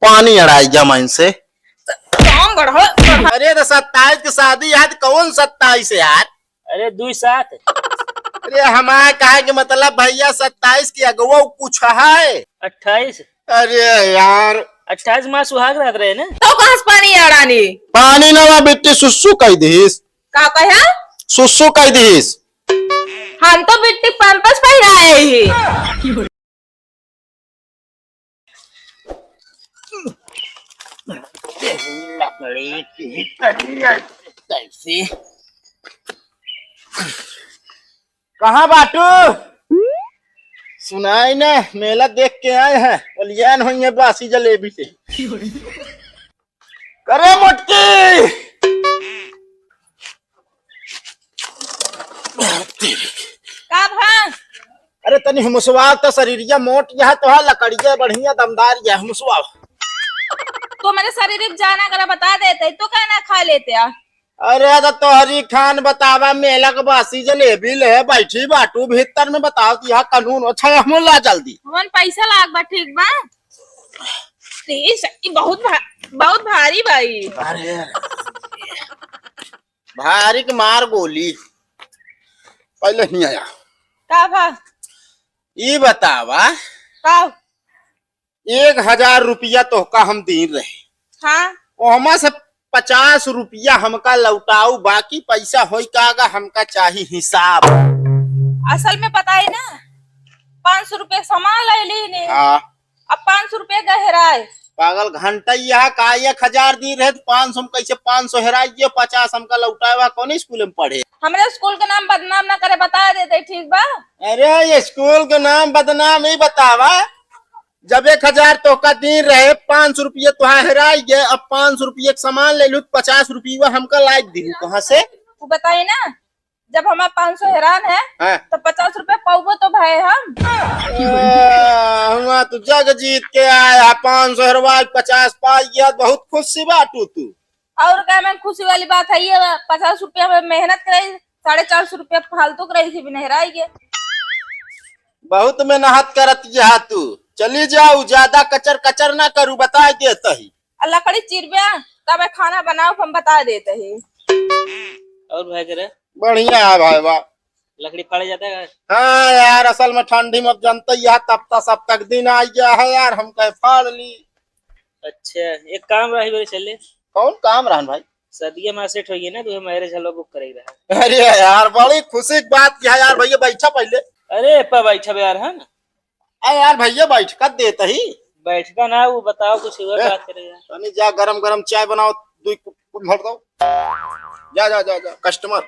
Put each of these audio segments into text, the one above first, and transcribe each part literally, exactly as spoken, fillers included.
पानी अड़ाई गया मन से। काम बढ़ो, बढ़ो। अरे तो सत्ताईस की शादी यार, कौन सत्ताईस है यार? अरे दुई सात। अरे हमारे कहे के मतलब भैया, सत्ताईस की अगुआ कुछ है। अट्ठाईस। अरे यार। अट्ठाईस माँ सुहाग रात रहे ना। तो कहाँ से पानी अड़ानी? पानी ना बा बिट्टी, सुसु कह दिस। का कहे? सुसु कह दिस। हम तो बिट्टी पैम्पर्स पहिराए ही। लकड़ी की तरिया कैसे? कहाँ बाटू? सुनाई ना, मेला देख के आए हैं, बलियान होइए बासी जलेबी से। करे मोटकी। का भा? अरे तनी हुमसवा त शरीरिया मोट यह तो है, लकड़िया बढ़िया दमदार यह हुमसवा। तो मेरे शरीर में जाना अगर बता देते तो कहना खा लेते आ। अरे तो तोहरी खान बतावा, मेला के बासी जलेबी ले बैठी बाटू भीतर में, बताओ तो यह कानून अच्छा हम ला जल्दी। हमन पैसा लाग बा, ठीक बा? तीस, ई बहुत भा-, बहुत भारी बा ई। अरे, भारी के मार गोली। पहले ही आया। का भा? ई बतावा। का? एक हजार रुपया तोहका हम दीन रहे। हाँ। ओहमा से पचास रुपया हमका लौटाऊ, बाकी पैसा होई का गा, हमका चाही हिसाब। असल में पता है ना, पाँच सौ रुपया सामान ले ली ने। हाँ। अब पाँच सौ रुपया गहराए। पागल घंटा यह का एक हजार दी रहे तो पाँच सौ में कैसे पाँच सौ हेराई गए, पचास हमका लौटाए बा, कौन स्कूल में पढ़े? हमरे स्कूल के नाम बदनाम ना करे, बता देते, ठीक बा? अरे ये स्कूल के नाम बदनाम ही बतावा, जब एक हजार तोहका दी रहे, पाँच सौ रुपया तोहार हेराई गए, अब पाँच सौ रुपया के सामान ले लू, पचास रुपया हमका लाइक दी, कहाँ से? वो बताई ना, जब हमार पाँच सौ हेरान है, हाँ। तो पचास रुपया पाउबो तो भए हम। आ, हुआ तू जग जीत के आया, पाँच सौ हेरवा के पचास पाई गया, बहुत खुश सी बाटू तू। और का, मैं खुशी वाली बात है ये, पचास रुपया में मेहनत कराई, साढ़े चार सौ रुपया फालतू कराई थी, भी नहीं हेराई गया। बहुत मेहनत करत यह तू, चली जाऊ, ज्यादा कचर कचर ना करू, बता देत ही। आ लकड़ी चिरबे, तबे खाना बनाओ, हम बता देत ही। और भाई करे? बढ़िया है भाई, वाह। लकड़ी फाड़े जाता है? हाँ यार, असल में ठंडी में अब जनते ही है, तपता सप्ता के दिन आ गया है यार, हम कहे फाड़ ली। अच्छा, एक काम रही बोले चले। कौन काम रहन भाई? सदिया में सेट होइए ना, तो marriage hall book करेक रहा। अरे यार, बड़ी खुशी की बात क्या है यार, भैया बैठा पहले। अरे पा बैठा बे यार, है ना? अरे यार भैया, बैठका देत ही। बैठका ना, वो बताओ कुछ और ए, बात करेगा। तनी जा गरम गरम चाय बनाओ, दो कुल्हड़ दो। जा, जा, जा, जा, customer।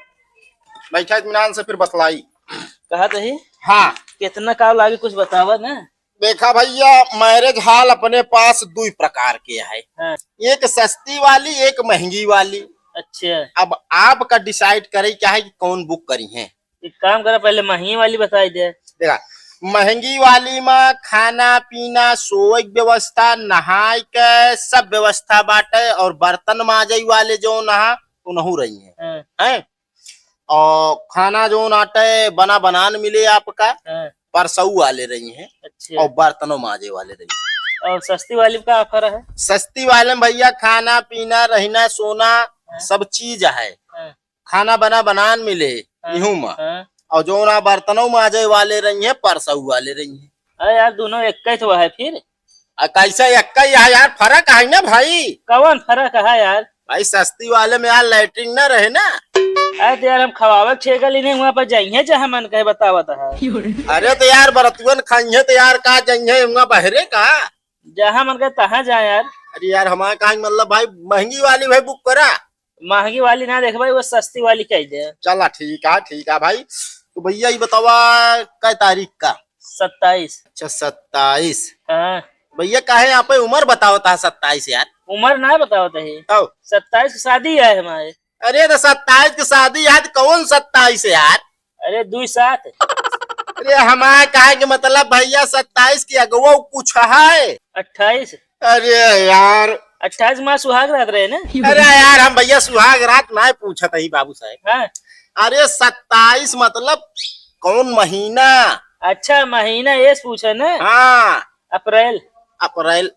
बैठा इत्मीनान से फिर बतलाई। कहा तो ही? हाँ। कितना का लागे कुछ बतावा ना। देखा भैया, marriage hall अपने पास दुई प्रकार के है। हाँ। एक सस्ती वाली, एक महंगी वाली। अच्छा। अब आपका decide करे क्या है कि कौन book करी है। एक काम करा, पहले महंगी वाली बताई दे। देखा, महंगी वाली में खाना पीना, सोए के व्यवस्था, नहाए के सब व्यवस्था बाटे, और बर्तन माजे वाले जो नहा, उनहू रही हैं। हाँ। हैं? और खाना जो नाटे बना बनान मिले आपका, हाँ। परसऊ वाले रही हैं, अच्छा। और बर्तनों माजे वाले रही हैं। और सस्ती वाली का offer है? सस्ती वाले में भैया खाना पीना, रहना सोना, हाँ। सब चीज है। हाँ। खाना बना बनान मिले, हाँ, इहू मा। हाँ। और जो ना बर्तनों माजे वाले रही हैं, परसऊ वाले रही हैं। अरे यार, दोनों एक ही तो है फिर। आ, कैसे एक ही है यार, फर्क है ना भाई। कौन फर्क है यार? भाई, सस्ती वाले में यार latrine ना रहे ना। अरे तो यार, हम खवावे के ठेका लेने वहाँ पर जाइए, जहाँ मन कहे बतावत है। अरे तो यार, बरतुअन खाइए तो यार, का जाइए वहाँ बहरे का? जहाँ मन कहे तहाँ जाए यार। अरे यार, हमारे कहा मतलब भाई, महंगी वाली भाई book करा। महंगी वाली ना देख भाई, वो सस्ती वाली कह दे। चला ठीक है, ठीक है भाई। तो भैया ये बतावा कै तारीख का? सत्ताईस। अच्छा सत्ताईस। हाँ। भैया काहे यहाँ पे उम्र बतावत है सत्ताईस यार? उम्र ना बतावत है। तब? सत्ताईस की शादी है हमारे। अरे तो सत्ताईस की शादी है तो कौन सत्ताईस यार? अरे दुई सात। अरे हमारे कहे के मतलब भैया सत्ताईस की अगुआ कुछ है? अट्ठाईस। अरे यार। अट्ठाईस माँ सुहाग रात रहे ना। अरे यार हम भैया सुहाग रात ना पूछत ही बाबू साहब। हाँ। अरे सत्ताईस मतलब कौन महीना? अच्छा महीना ये पूछे ना। हाँ। अप्रैल। अप्रैल।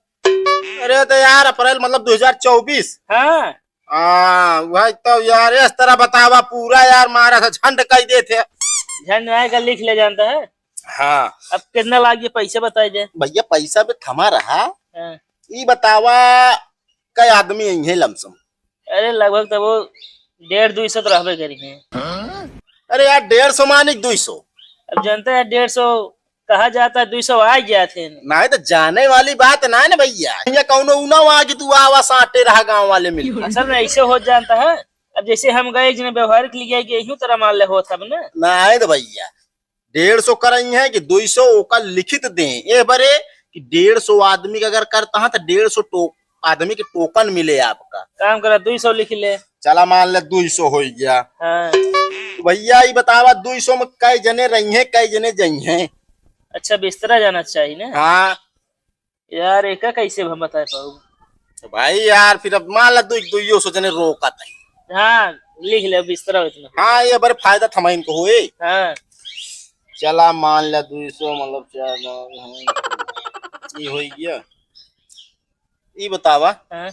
अरे तो यार, अप्रैल मतलब दो हज़ार चउबीस। हाँ। हाँ, वही तो यार, इस तरह बतावा पूरा यार, मारा था झंड कई देत है। झंड आएगा, लिख ले जानता है। हाँ। अब कितना लागिए, पैसा बताइ दे। भइया, पैसा भी थमा रहा। हाँ। ई बतावा, कई आदमी अइहें लमसम? अरे, लगभग तो वो डेढ़ दुई सौ तो रहबे करिहें। अरे यार, डेढ़ सौ मानिक दुई सौ। अब जानते हैं, डेढ़ सौ कहा जाता है, दुई सौ आ गया थे। नाहीं तो जाने वाली बात ना है ना भइया, ये कौनो ऊ ना हुआ कि तू आवा साटे रहा गाँव वाले मिल। असल में ऐसे हो जानता है, अब जैसे हम गए, जिन्हें व्यवहारिक लिया गया, यूं तरह मान ले होत अब ना। नाहीं तो भइया, डेढ़ सौ करइहें कि दुई सौ, ओका लिखित दें ए बरे कि डेढ़ सौ आदमी का अगर करता है तो डेढ़ सौ टो-, आदमी के टोकन मिले आपका। काम करा, दुई सौ लिख ले। चला, मान ले दुई सौ होइ गया। हाँ। तो भइया, ई बतावा, दुई सौ में कै जने रहिहें, कै जने जइहें? अच्छा, बिस्तरा जाना चाहिए ना? हाँ। यार, एका कैसे हम बताइ पाउब? तो भाई यार, फिर अब मान ला, दुई, दुइयो सौ जने रोकत है। हाँ, लिख ले, बिस्तरा इतना। हाँ, ये बड़े फायदा थमा इनको होए। हाँ। चला, मान ला, दुई सौ, मतलब, चार, नौ, हाँ, ये होइ गया। ई बतावा, हाँ।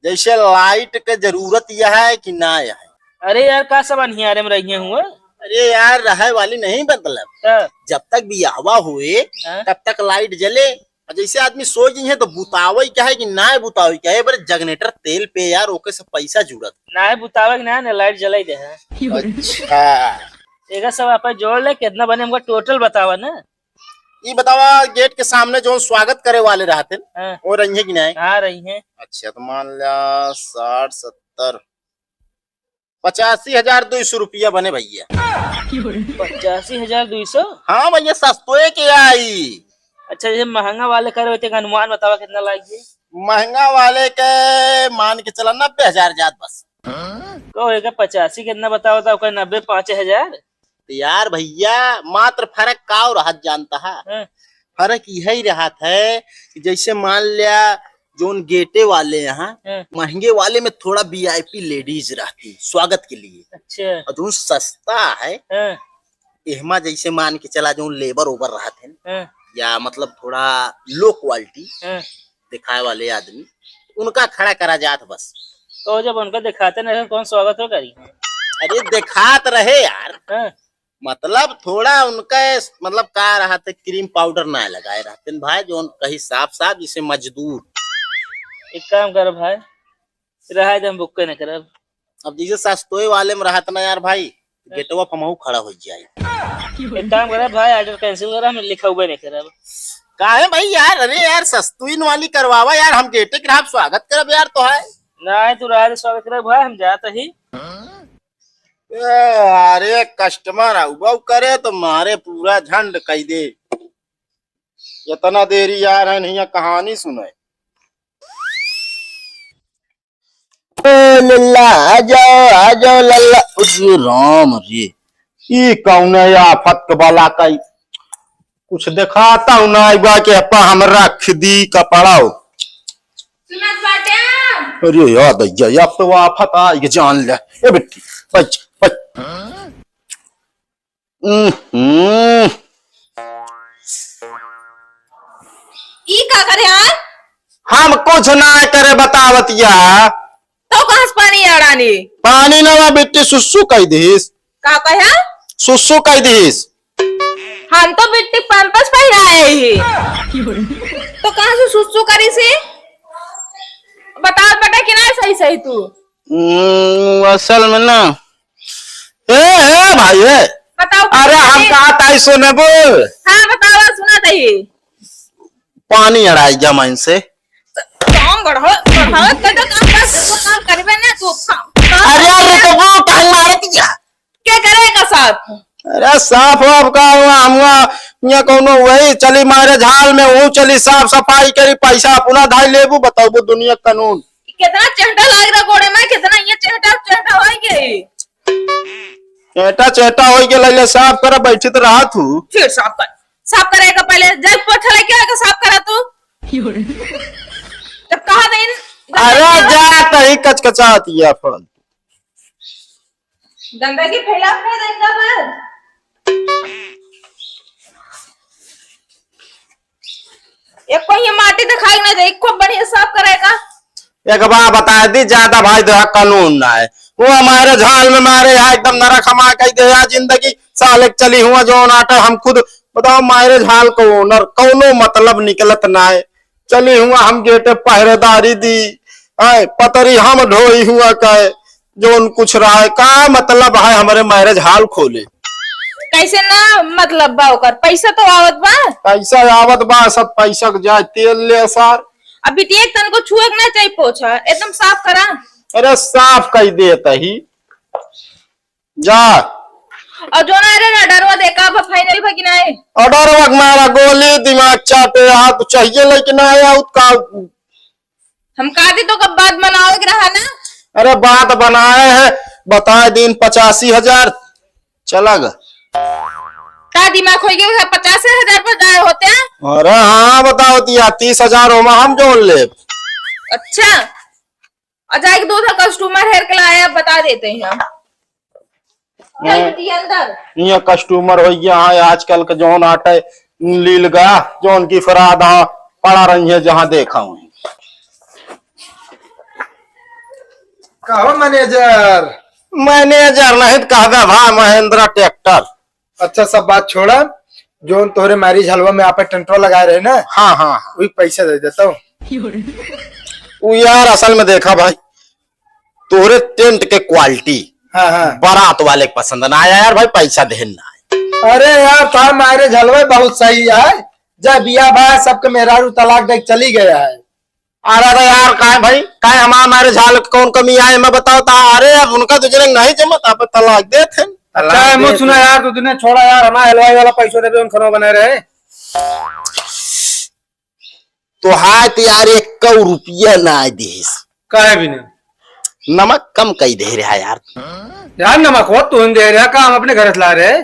जैसे लाइट के जरूरत यह है कि ना है? अरे यार, का सब अन्हियारे में रहिए हुआ? अरे यार, रहे वाली नहीं, मतलब, हाँ। जब तक बियाहवा हुए, हाँ। तब तक लाइट जले। और जैसे आदमी सो गई है तो बुतावे क्या है कि ना बुतावे क्या है, बड़े जनरेटर तेल पे यार, ओके सब पैसा जुड़त। ना बुतावे के ना, ना लाइट जलाई दे है। अच्छा। एका सब आप जोड़ ले, कितना बने हमका टोटल बतावा ना। ई बतावा, गेट के सामने जो स्वागत करे वाले रहते हैं, हाँ। वो रही है कि नहीं? हाँ, रही है। अच्छा, तो मान ला साठ, सत्तर, पचासी हजार दुई सौ रुपया बने भइया। पचासी हजार दुई सौ? हाँ भइया, सस्तोए के आई। अच्छा, जैसे महंगा वाले करे होते, अनुमान बतावा कितना लागी? महंगा वाले के मान के चला नब्बे हजार जात बस। कहो, एका पचासी कितना बतावा था, ओकर नब्बे पाँच हजार? तो यार भइया, मात्र फर्क का हो रहत जानता है? हाँ। फर्क यही रहत है कि जैसे मान लिया, जोन गेटे वाले यहाँ, हाँ। महंगे वाले में थोड़ा वीआईपी लेडीज रहती स्वागत के लिए। अच्छा। और जोन सस्ता है, हाँ। एहमा जैसे मान के चला, जोन लेबर ओबर रहत है, हाँ। या मतलब थोड़ा लो क्वालिटी, हाँ। दिखाए वाले आदमी, उनका खड़ा करा जात बस। तो जब उनका दिखाते नहीं, कौन स्वागत हो करी? अरे, दिखात रहे यार। हाँ। मतलब, थोड़ा उनका, मतलब, का रहत है, क्रीम पाउडर ना लगाए रहते हैं भाई, जो कही साफ साफ, जिसे मजदूर। एक काम कर भाई, रहा दे, हम बुक के नहीं करब। अब जैसे सस्तोए वाले में रहत ना यार भाई, हाँ। गेटवा पर हमहू खड़ा हो जाए। एक काम करे भाई, ऑर्डर कैंसिल करा, हम लिखौबे नहीं करब। काहे भाई यार? अरे यार, सस्तुइन वाली करवावा यार, हम गेटे के रहब, स्वागत करब यार तो है। नहीं, तू रहा दे, स्वागत करब भाई, हम जात ही। ए, अरे कस्टमर आउबा करे तो मारे पूरा झंड कई दे। इतना देरी आ रहे हैं, कहानी सुने। ओ लल्ला, आ जाओ, आ जाओ लल्ला। अरे राम रे, ई कौन आफत के बला कई? कुछ देखाता हूँ ना, आइबा के अपा हम रख दी कपड़ा हो। सुनत बाटे? अरे यार दैया, अब तो आफत आई के जान ले। ए बेटी, बैठ, बैठ। हम्म। ई का करे यार? हम कुछ ना करे, बतावत या। तो कहाँ से पानी अड़ानी? पानी ना बा, बिट्टी सुसु कई दिस। का कहा? सुसु कई दिस। हम तो बिट्टी पैम्पर्स पहिराए ही। तो कहाँ से सुसु करी सी? बतावत बाटे कि ना सही सही तू? हम्म, असल में ना, ए, ए, भाई, ए। बताओ, अरे, हम कहाँ से? कहा था, सुने बोल। हाँ, बताओ, सुना था ये। पानी अड़ाई जमाइन से। काम बढ़ाओ, बढ़ाओ, कर दो काम, कर दो काम, करबे ना तू, काम, काम अरे, अरे, तो वो काहे मारत या? के करे का साफ? अरे, साफ वाफ का हुआ, हम हुआ, यहाँ कौनो वही चली मारे झाल में, वो चली साफ सफाई करी, पैसा अपना धाई लेबू, बताबू दुनिया कानून। कितना चेहटा लाग रहा गोड़े में, कितना ये चेहटा, चेहटा होई गई। चेहटा, चेहटा होई गई, ले साफ कर, बैठित रहा तू। फिर साफ कर, साफ करे का पहले जब पोछा लेके आके साफ करा तू। जब कहा नहीं, अरे जा तही कचकचात या फल। गंदगी फैला है इनका बस। एक कोई ये माटी दिखाई ना दे, खूब बढ़िया साफ करेगा। एक बार बता दी, ज्यादा भाई देहा कानून ना है। वो हमारे झाल में मारे यहाँ एकदम नरक हमा कई दे यहाँ जिंदगी। साले चली हुआ जो नाटक हम खुद बताओ, मारे झाल को ओनर कौनो मतलब निकलत ना है। चली हुआ हम गेटे पहरेदारी दी, आए पतरी हम ढोई हुआ कहे, जौन कुछ रहा है, का मतलब है हमरे मैरिज हॉल खोले? कैसे ना मतलब बा ओकर, पैसा तो आवत बा। पैसा आवत बा, सब पैसा के जाए तेल ले सार। अब बिटिया के तनको छुए के ना चाहिए पोछा, एकदम साफ करा। अरे साफ कई देत ही। जा। और जो ना रे ना डरवा देखा अब फाइनल भा कि नाय? और डरवा के मारा गोली दिमाग चाटे, आ तू चाहिए लेकिन आया उत का। हम कहा दी तो कब बात बनावे के रहा ना। अरे बात बनाए है, बताए दिन पचासी हजार चला गा। का दिमाग हो गया, पचास हजार पर दाए होते हैं? अरे हाँ बताओ दिया, तीस हजार होमा हम जोड़ ले। अच्छा। और जाके दो था कस्टमर हेयर के लाया, बता देते हैं हम। चल हाँ। बिटिया अंदर। यहाँ कस्टमर हो गया है आजकल के, जौन आटे लील गा, जौन की फराद हाँ पड़ा रही है जहाँ देखा हूँ। कहो मैनेजर। मैनेजर नहीं तो कहबे भा महेंद्र ट्रैक्टर। अच्छा, सब बात छोड़ा, जौन तोहरे मैरिज हलवा में आपे टेंटवा लगाए रहे ना, हाँ, हाँ, हाँ। वही पैसा दे देता हूँ। वो यार, असल में देखा भाई, तोहरे टेंट के क्वालिटी हाँ, हाँ। बारात वाले के पसंद ना आया यार भाई, पैसा देहन ना आए। अरे यार, तार मैरिज हलवा बहुत सही है, जब बिया भा सबके मेहरारू तलाक दे के चली गया है। अरे तो यार, काहे भाई, काहे हमार मैरिज हॉल के कौन कमी आए, मैं बताओ ता। अरे अब उनका तो जने नहीं जमत, आप तलाक देत हैं। अच्छा, तलाक मुझ देत सुना हैं। यार, तू दिने छोड़ा यार, हमार हलवाई वाला पैसो देबे, उन खाना बनाए रहे। तो हाय तो यार, एक रुपया ना देस। काहे भी नहीं? नमक कम कई दे रहा यार। यार, नमक हो तू दे रहा, का हम अपने घर से ला रहे?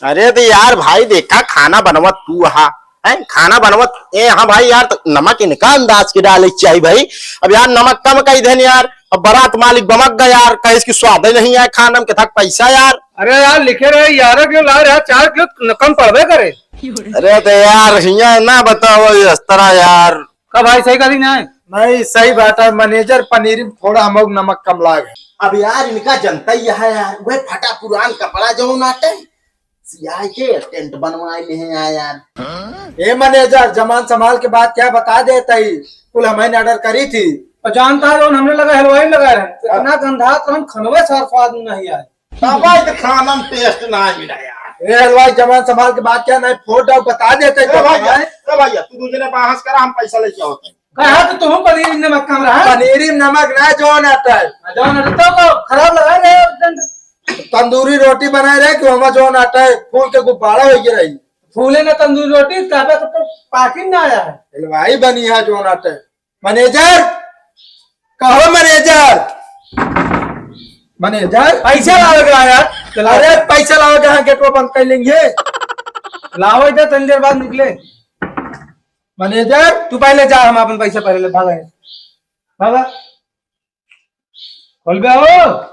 अरे तो यार भाई, देखा, खाना बनवत तू हा, हैं? खाना बनवत ए, हाँ भाई यार, तो नमक इनका अंदाज के डाले के चाहिए भाई। अब यार, नमक कम कई देन यार। अब बारात मालिक बमक गया यार, कहे इसकी स्वाद ही नहीं आया खाना में, कितना पैसा यार। अरे यार, लिखे रहे ग्यारह किलो, ला रहे चार किलो, न कम पड़बे करे। अरे तो यार, हियाँ ना बताओ ये इस तरह यार। का भाई, सही करी ना? नहीं, सही बात है मैनेजर, पनीर में थोड़ा हम लोग नमक कम लाग है। अब यार, इनका जनता ही है यार, वह फटा पुरान कपड़ा जो नाटे सियाई के टेंट बनवाए ले हैं यार। ए मैनेजर, जमान संभाल के बात क्या बता देता ही, कुल हमने ऑर्डर करी थी। और जानता है, हमने लगा हलवाई लगा रहे हैं, इतना गंधा तो हम खनवे सार स्वाद में नहीं आए। तब भाई तो खाना में टेस्ट ना मिला यार। ए हलवाई, जमान संभाल के बात क्या, नहीं फोड़ डाउन बता देते ए तो भाई, भाई। ए भैया, तू दू जने बहस करा, हम पैसा लेके आवत हैं। कहा तो तुम पनीर में नमक कम रहा। पनीर में नमक ना, जौन आटा है। जौन आटा तो को खराब लगा रहे हो, एकदम। तंदूरी रोटी बनाए रहे कि हमारा जौन आटा है, फूल के गुब्बारा हो गया रही। फूले ना तंदूरी रोटी, तबे तो, तो पाकिट ना आया है। हलवाई बनी है जौन आटा है। मैनेजर, कहो मैनेजर। मैनेजर। पैसा लावे के आया। चला। अरे पैसा लावे के, यहाँ गेटवा बंद कर लेंगे। लाओ इधर, तनी देर बाद निकले। मैनेजर। तू पहले जा, हम अपन पैसा पहले ले, भागा। भागा। खोल बे हो।